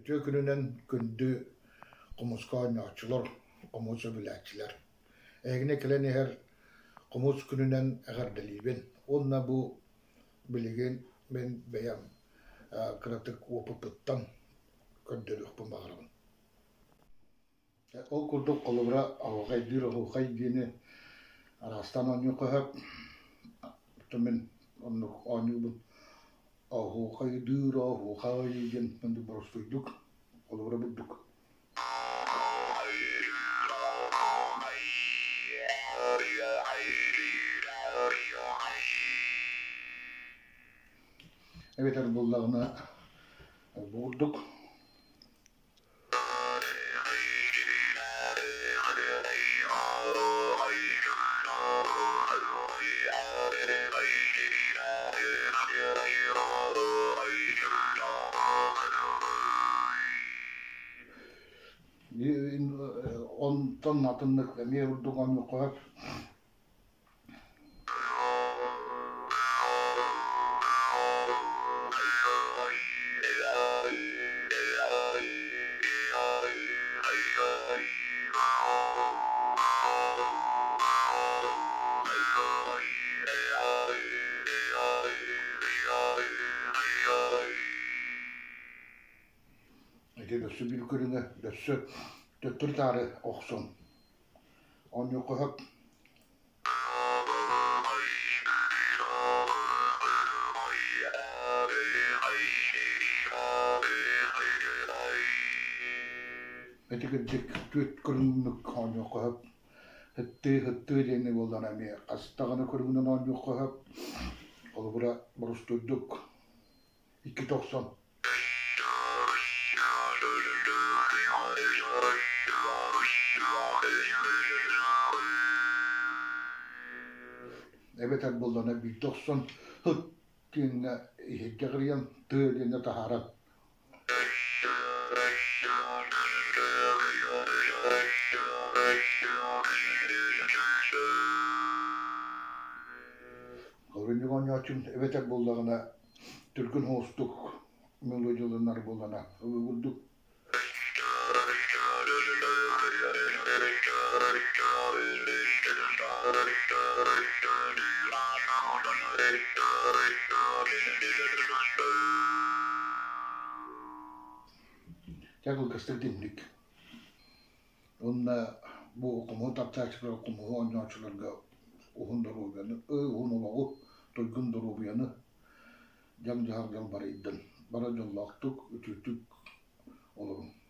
Үтүө күнүнэн күндү хомуска оонньооччулар, хомус сөбүлээччилэр! Эһигини кэлэн иһэр хомус күнүнэн эҕэрдэлиибин уонна бу билигин мин бэйэм кыратык уопуппуттан көрдөрүөхпүн баҕарабын. Ол курдук холобура оһуохайдыыр оһуохай диэни араастаан оонньуохха сөп. Оттон мин оннук оонньуубун оһуохайдыыр оһуохай диэн мындык боростуойдук холобура бурдук. Эбэтэр буоллаҕына бу курдук Онтон атыннык эмиэ бурдук оонньуохха сөп. Ити өссө биир көрүҥэ өссө төттөрү-таары охсон оонньуохха сөп. Ити кырдьык түөрт көрүҥнүк оонньуохха сөп. Ыттыы, ыттыы диэни буоллаҕына эмиэ хас даҕаны көрүҥүнэн оонньуохха сөп. Холобура, боростуойдук 2,90 Эбэтэр буоллаҕына биирдэ охсон ыт диэҥҥэ иһирдьэ кырыйан тыа диэҥҥэ таһааран Орунньук оонньооччум эбэтэр буоллаҕына түргэн соҕустук мелодияланар буоллаҕына курдук Дьэ кылгастык итинник. Уонна бу хомуһу таптааччылар, хомуһу оонньооччуларга уһун доруобуйаны, уһун олоҕу, туйгун доруобуйаны дьаҥ-дьаһал дьалбарыйдын. Бары дьоллоохтук, үтүөтүк олоруҥ.